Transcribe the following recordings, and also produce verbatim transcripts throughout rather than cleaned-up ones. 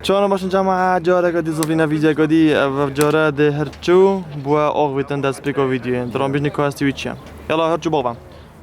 Çawan baş in cemaet, careke dî zivîna vîdyoyeke dî, ev cara dê her çû bûye axivîtin destpêka vîdyoyê. Diran bîjnî ka hestî wî çi ye. Yala her çû bavem.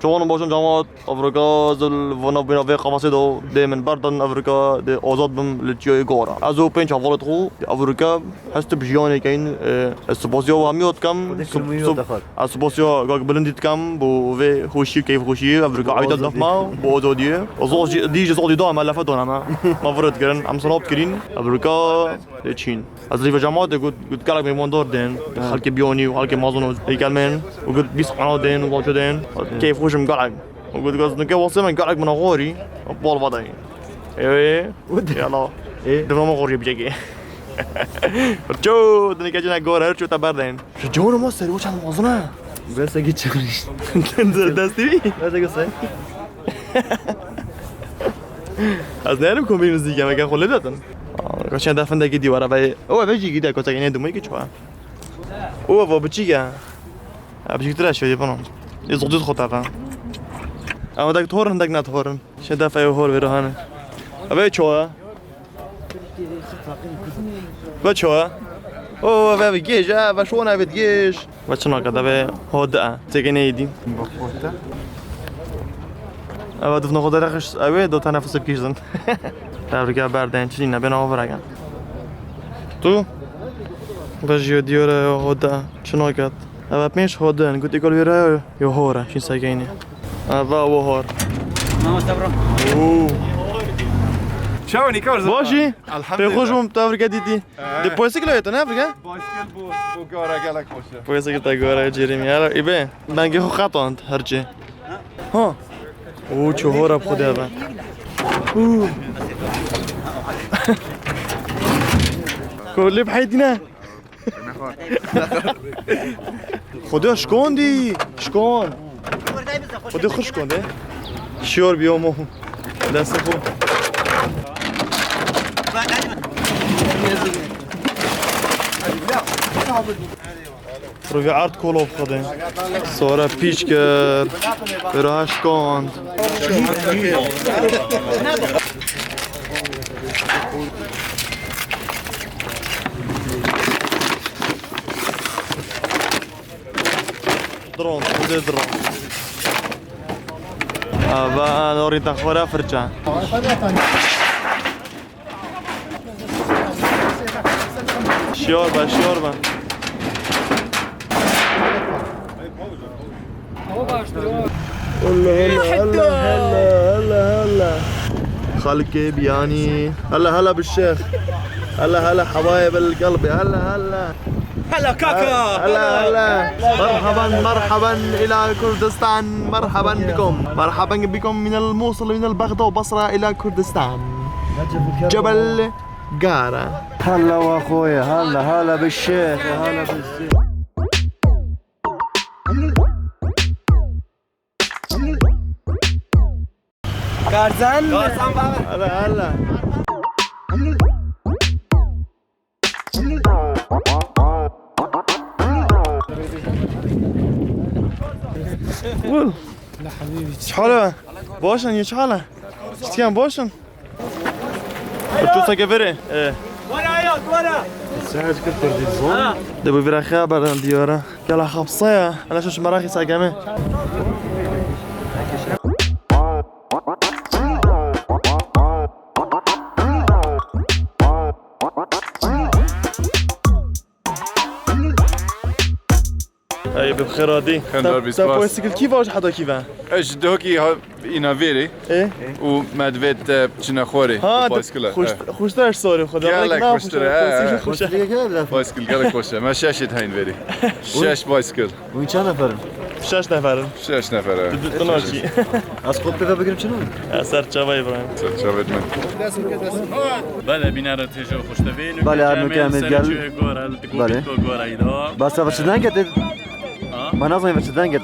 Çawan baş in cemaet, evrika zil vana bîna vê qafasê de dê min berdin, evrika dê azad bim li çiyayê gora. Ez û pênc hevalêt xwe, evrika hest bi jiyanê keyin, e, ez spasiya we hemiya dikim. Xwedê Sp-, kirmî sp-, dexat. Ez spasiya gak bilindî dikim bo vê xweşî û keyfxweşiyê, evrika Bo eydê azadî. Dixme, bo azadiyê. Zor jî, dî jî zor dî da me lefe dana me. Me vir dikirin, em sinap dikirin. Evrika dê çîn. Ez rîve cemaatê got, got gelek mêvandar dên, Ha. xelkê biyanî û xelkê mezin û heykel bên. Û got bîst ana dên û baço dên. Keyfxweş im gelek. Û got, got, nike wasê min gelek min xwarî. Bol vadayî. Ê, Û de- yala. Ê. Dima min xwarî bicekê. Ço, dinike cine gor her ço te berdên. Ji cor ma ser o çend mezin e. Bes eki çağırış. Destî? Bes eki sen. Ez ne yerim komî müzik yemek xwe lê datin. Kaçan defin de gidi var abi. O eve jî gidi kotek ne dumu ki çwa. O eve biçik ya. Abi jî tira şöyle bana. Ez oduz xota fa. Ama da torin da na torin. Şedef ew hor vêrehane. Eve ço ya. Ve ço ya. O eve gêj, eve şona eve gêj. Ve çi nake, devê hode e. Têkê neyî dî. Ev difna xwe derexist, ew ê do tenefus bikiştin. Tebrika berdên çinî nebên aviregen. Tu? Ve jiyo diyore hode, çi naket. Ev pênc hode in, gotî kol wêre yo hore, çin sekeynî. Ev wo hor. Mama sabra. Oo. Çawa nîkar zor? Başî? Elhamdülillah. Pê xweş bûm, tebrika dîtî. Ee. Di poysikla yê tu ne, Afrika? Basketbol, bu gara gelek xweş e. Poysikla te gara cêrî mi? Yala, îbe, bengê xwe qetand, her çi. Ha? Oo, çi hora bi xwe de be. Oo. Kolê bi heytî ne? Xwedê şikandî, şikand. Xwedê xir şikandê. Şiyor biyo mo. Destê xwe. Rûvî erd kolo xwedê. Sore pîç kir. Vira şikand. Drone, xwedê drone. Ava, norî te xwe re firçe. Şiyar be, şiyar be. هلا، هلا، هلا، هلا، هلا، هلا. خلكي بياني. هلا، هلا بالشيخ. هلا، هلا حبايب القلب. هلا، هلا. هلا كاكا. هلا، هلا. مرحبا، مرحبا إلى كردستان. مرحبا بكم. مرحبا بكم من الموصل، من البغداد وبصرة إلى كردستان. جبل قارة. هلا واخويا، هلا، هلا بالشيخ، هلا بالشيخ. Garzan. Garzan baba. Hala, hala. Çi hal e? Baş in, çi hal e? Ştiyan baş in? Tu seke verê. E. Were ya, were. Sehec kir perdî zon. De bu vira xeya berdan diyara. Gela xapsa ya. Ana şuş meraxî sakeme. Ey, bi xêr hatî. Xêr Te, bî, te spas. Poysikil kî va ji heta kî ve? Ez ji Dihokî ha, îna vêrê. Ê? Û me divêt, e, çine xwarê. Ha, bi te, bayskila, xweş-, e. Xweştir ji sorê xwe de. Gelek xweştir, e. Poysikil xweş e. Bayskil gelek xweş e. Me şeşê heyn vêrê. Şeş bayskil. Hûn çend nefer in? Şeş nefer in. Şeş nefer, e. Tu, tu, tu naçî. Ez xwe pê ve bigirim çi ne? Ya, ser çava Îbrahîm. Ser çava Îbrahîm. Belê, bînere têje xweştevîn. Belê, her nuke em ê gel. Belê. Bas, ev çi deng e? Ha? Me nazanî ev çi deng e.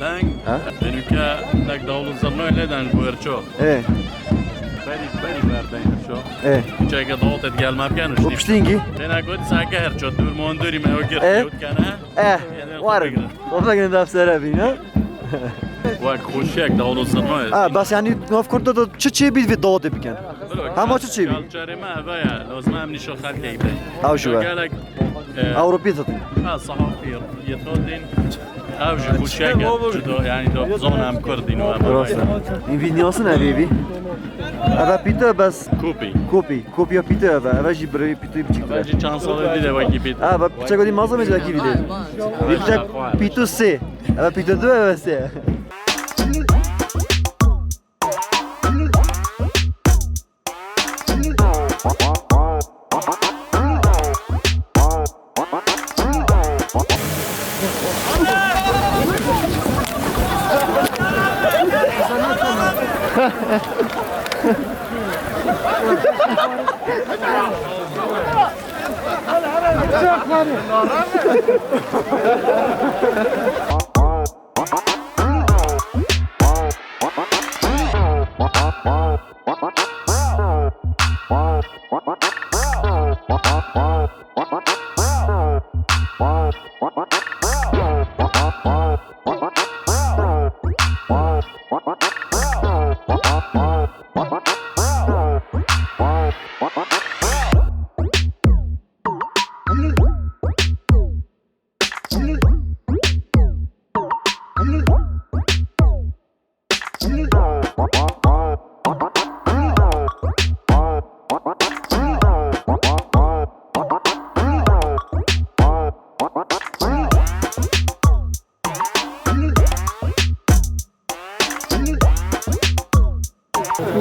Deng? Ha? Enûke nek dawul zirno lê deng bu hirço. Ê. Berî, berî berdeng hirço. Ê. Çeke dawul et gel me bken. Bu piştî hingî? Têna got sake hirço, dûr mon dûrî me o gir. Ê. Yewt kene. Eh, warin. O vegin def sere bîn, ha? Wek xweşiyek dawul zirno ye. Ha, bas yani nav kurda da çi çê bî vê dawul bikin. Hema çi çêbî? Culture me eve ye. Lazim em nîşo xelkê bidin. Ew jî be. Gelek, e, Ewropî ditin. Ha, sehafî yê din. Ew jî kuçeke cuda, yani da zon em Kurd in û em Rast e. Hîn vî niyasin evê bî. Eve pîto bes. Kopî. Kopî. Kopîya pîto eve. Eve jî birê pîtoyê biçîk. Eve jî çend salê dî de wekî pît. Eve piçek dî mazlum êcî wekî vî dê. Vî piçek pîto sê. Eve pîto du eve sê.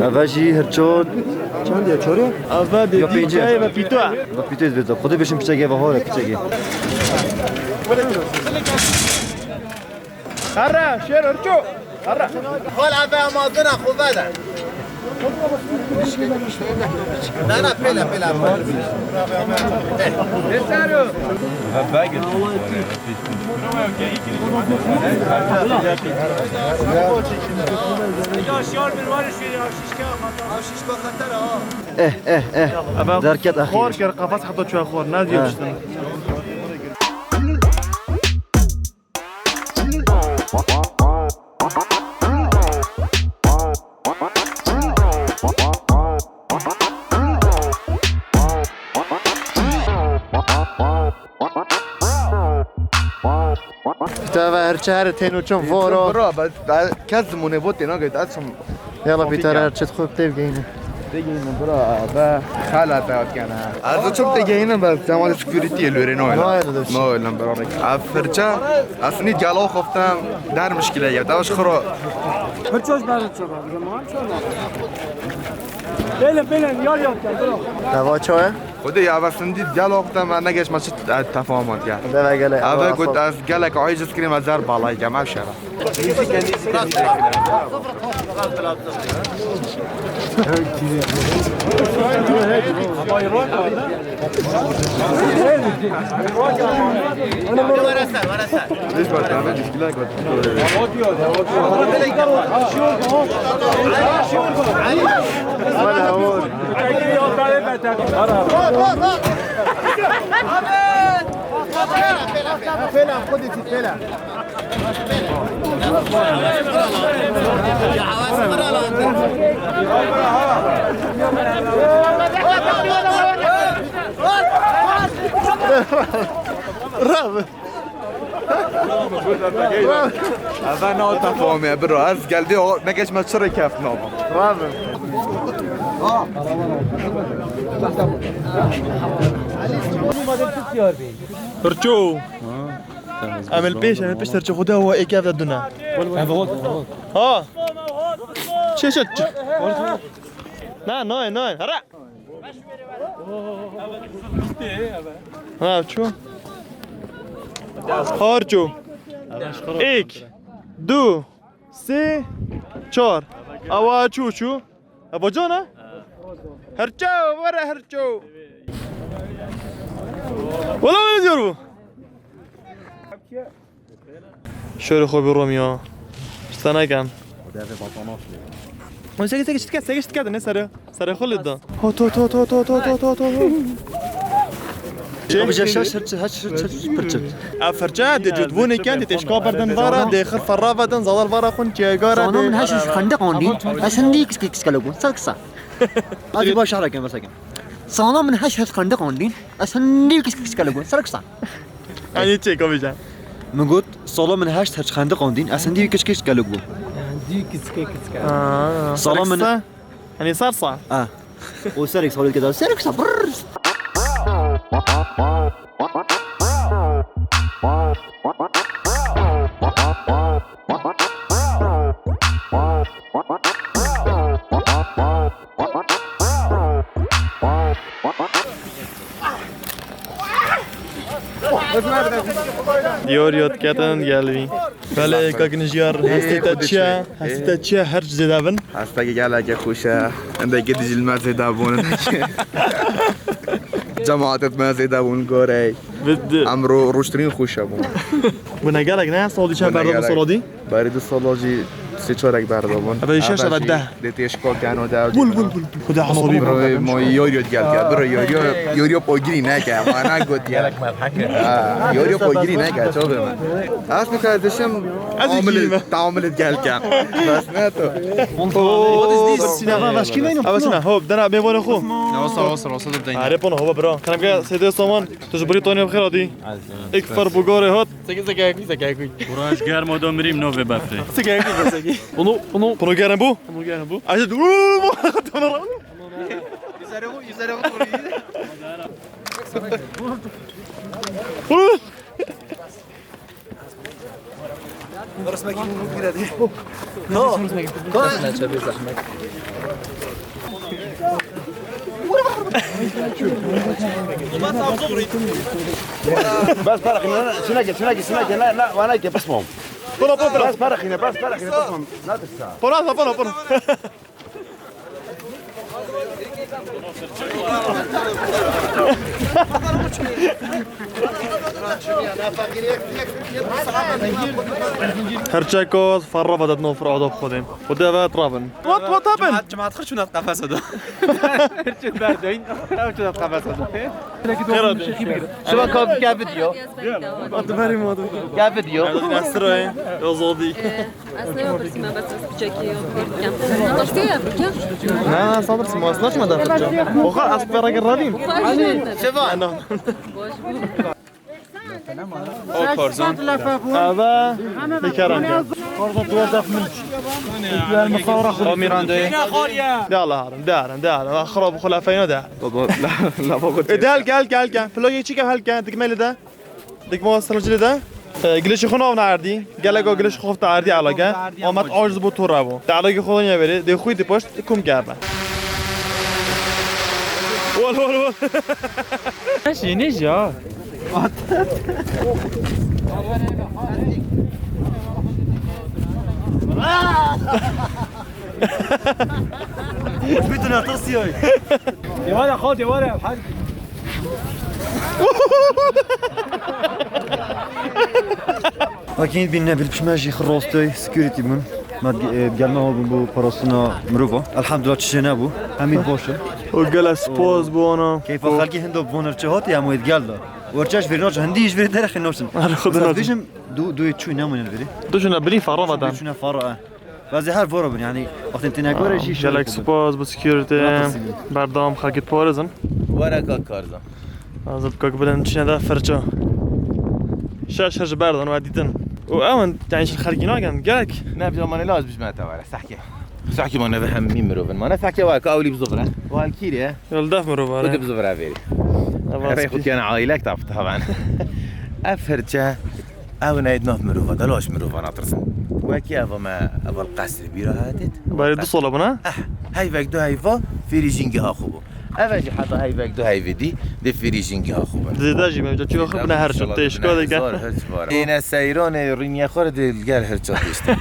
Eve jî hirço. Çend ya çorê? Eve de ya pêncî. Çay ve pîto. Ve pîto ez bêjim. Xwedê bêjim piçekê ve hore piçekê. Herre, şêr hirço. Herre. Xal eve amazina xwe vede. Na, na, pêle, pêle. Eh, eh, eh. Derket axir. Xor kir, qafas heta çuya xor, ne diyor işte. Te ve hirçe here tên û çin voro. Bro, be, be, kes zimonê votê nagêt, ez çim. Yala, pîtara, çi xwe tê bigeyne. Tê geyne, bro, be, xala te hat kene. Ez çim tê geyne, be, cemalê security yê lûrê, no, no, no, bro. Ev firçe, ez nî gelo xoftem, der mişkile ye, devaş xiro. Firçoş ber çaba, zaman çaba. Bele, bele, yar yar, bro. Deva çawa? Xwedê ya eve sindî gel wexta me negeş me çi, e, tefamat ya. Deve gele. Eve got ez gelek aciz kirîm, ez her balay kem ev şera. Hiç bak, Ahmet, işkile bak. Bravo. Eve na tefahumê biro, ez geldi o, negeş me çirê kef nama. Bravo. Pirço. Em li pêş, em li pêş terçe xwe de wa êk ev de dune. Ha. Çe çe çe. Na, nayê, nayê. Hara. Ha, çû. Har çû. Êk, du, sê, çar. Awa çû, çû. Eva can e? Herço, were herço. Wala ne diyor bu? Şöyle xwe bi Romya. Ştana kan. O da eve batana şle. O sege sege ştika sege ştika ne sarı. Sarı xulid da. Hot hot hot hot hot hot hot hot. Abi je şaş her her her her pırçı. A fırça de cudvune kan de teşka berden vara de xir farra veden zalal vara xun çegara de. Sana min haş xandeq andî. Aslında kıska kıska logo. Sal kısa. Ez ê baş şehrekin vesekin. Sala min heşt heşt xendiq andîn. Ez hindî kiçik kiçik li got. Serek san. Yanî çi, komîjan? Min got, sala min heşt heşt xendiq andîn. Ez hindî kiçik kiçik li got. Hindî kiçik kiçik. Aa, sala min. Serek sa? Yanî ser sa? Ah. O serek sa, serek sa. Brrr. Diyor yot ketin geldi. Belê kak Nijiyar, hestê te çi ye? Hestê te çi ye? Her zêde bin. Hestekî gelekî xweş e. Hindekî dijî li me zêde bûn. Cemaetê me zêde bûn gorey. Bidi. Em ro-, rojtirîn xweş e bûn. Bûne gelek ne? Salî çend berda bû salî? Berî du sala jî sê çarek berda bûn. Eve şeş eve deh. Dê têşka keno de. Bul, bul, bul, bul. Xuda hesabî. Bro, ma yoriyo gel gel. Bro, yoriyo, yoriyo pogirî neke. Ma ne gotiye. Gelek me heke. Ha, yoriyo pogirî neke. Çok önemli. Aslı kardeşim, tahammül et, tahammül et gelken. Bes ne to? What is this? Sinema, başka ne? Ama sine, hop, dana, ben bana ho. Ne olsa, olsa, olsa da dene. Are pono, hop, bro. Kanka, sede saman, tu jubri Tonyo bixir adi. Ek far bugore hot. Seki, seki, seki, seki. Kuraş germo do mirîm no ve befre. Seki, seki, seki. Bunu, bunu. Bunu gerem bu. Bunu gerem bu. Acı, uuu, bu. Üzere bu, üzere bu. Resmek gibi bu bir hadi. No. Zahmet, çabuk zahmet. Bas para kine, şuna gel, şuna gel, şuna gel, la, la, bana gel, basmam. Bana, bana, bana. Bas para kine, bas para kine, basmam. La tırsa. Bana, bana, bana. Her çeko ferra vedet no fir adab xwedê. Xwedê ve trabin. What, what happened? Cemaat, cemaat xir çunat qefese do. Her çek berdeyn, ev çunat qefese do. Qera de. Şuna ka-, gel video. Hadi verim hadi. Gel video. Nasıl? Azadi. Aslında yok, biz bes piçekî yok. Başka ya, bir kez. Na, na, sabır, sima, asla çima da fırça. Oha, az para gravim. Sevan. O Korzan. Ava, bir kere. Korzan, tu zaf min. O Miranda'yı. De Allah harim, de harim, de harim, de harim. Xrab xulafayna de. Baba, la, la, baba. E, del, gel, gel, gel. Ploge çıkar, gel, gel. Dikmeli de. Dikme sircilî de, e, gilişî xwe nav nerdî. Gelek o giliş xwe xofta erdî elage. Amet aciz bû, tor bû. Te elagî xwe niye verî. Dê xwî di pişt kum kerde. Wol, wol, wol. Şînî ya. Bütün atasiyay. Devara xal, devara. Akîn bin ne bilpişme jî xirostey security bûn. Me, e, gelme hol bûn bu parastina mirova. Elhamdülillah çişê nebû. Hemî boş e. O gele spas bu ana. Keyfa xelkî hindo bonir çi hot ya, mu gel da. Orçaş verinoç, hindi iş veri derexi noşun. Ara xudun. Mesela, bêjim, du, du çû nemûne veri. Du şuna birî farra vadan. Du şuna farra. Bazı her voro bin, yani, wextên têne gore jî gelek spas bu security. Berdam xelkî diparêzin. Were kak Karzan. Ez bi kak bilen çine de firça. Şeş her ji berdan we dîtin. Û ew in, yani, ji xelkî nakin, gelek. Ne, bi zamanê laz bijme te were, sehke. Sehke mane ve hemî mirovin. Mane sehke were ka ewlî bizovre. Wal kîrê. Yol def mirov are. Kutu bizovre veri. Eve xutiyana ailek tafta ben. Ev firça. Ew neyê di nav mirova de, laş mirova natirsin. Wekî eva me, eva li qesrê bîra hatît. Berê du sala bûne? Eh, heyvek du heyva fêrî jîngeha xwe bû. Eve jî heta heyvek du heyvê dî dê fêrî jîngeha xwe bûn. Zêde jî me çi xwe bûne her çi têşka de gel. Zor, her çi var. Êne seyranê rîniye xwe re dê li gel her çi têştin.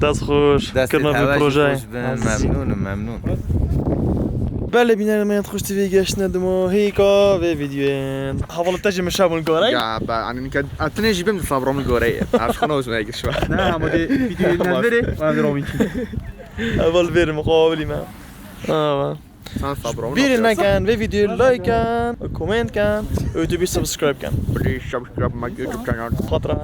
Dest xweş, kirina vê projeyê. Azîzî. Memnûn im, memnûn. Belê bînerê me yên xweş, T V geştine dima hêka vê vîdeoyên. Hevalê te jî min şebûn gorey. Ya, be, anî nika, a, tinê jî bim di sabra min gorey. Aşkına olsun, ege şu an. Ne, ama de vîdeoyên nezverê, ben de romîn. Heval verim, qawlî me. Ama. Sen sabra min. Bîrî nekin, vê vîdeoyê like kin, comment kin, YouTube subscribe kin. Please subscribe my YouTube channel. Xatra.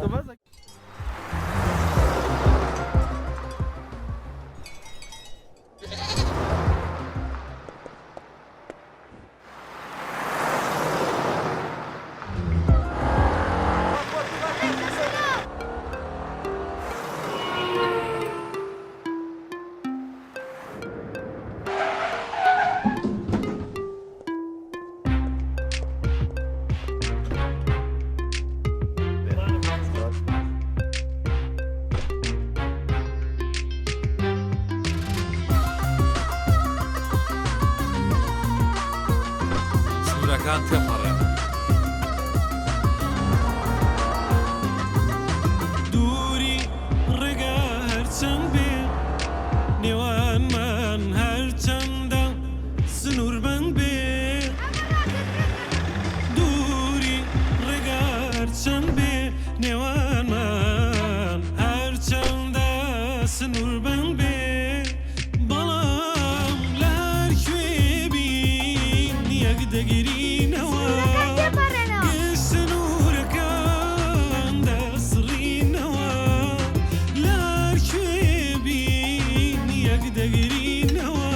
Kan têpere. دووری ڕێگا هەرچەند بێ، نێوانمان هەرچەندە سنووربەند بێ. دووری ڕێگا هەرچەند بێ، نێوانمان هەرچەندە سنووربەند بێ، بەڵام لە هەر کوێ بین یەک دەگرینەوە. گشت سنوورەکان دەسڕینەوە، لە هەر کوێ بین یەک دەگرینەوە.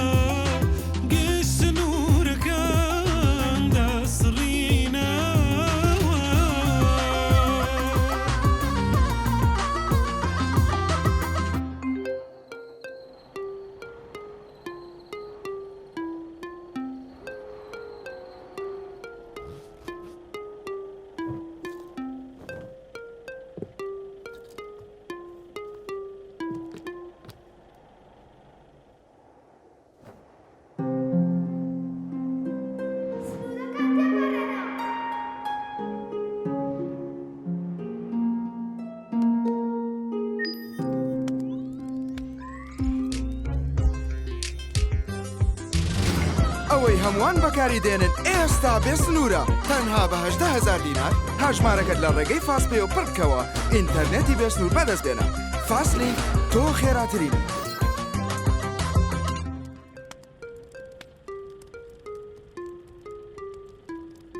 گشت سنوورەکان دەسڕینەوە. ئەوەی هەمووان بەکاری دێنن ئێستا بێ سنوورە، تەنها بە هەژدە هەزار دینار هەژمارەکەت لە ڕێگەی فاست پێ و پڕ بکەوە، ئینتەرنێتی بێ سنوور بەدەست بێنە. فاست لینک، تۆ خێراترین.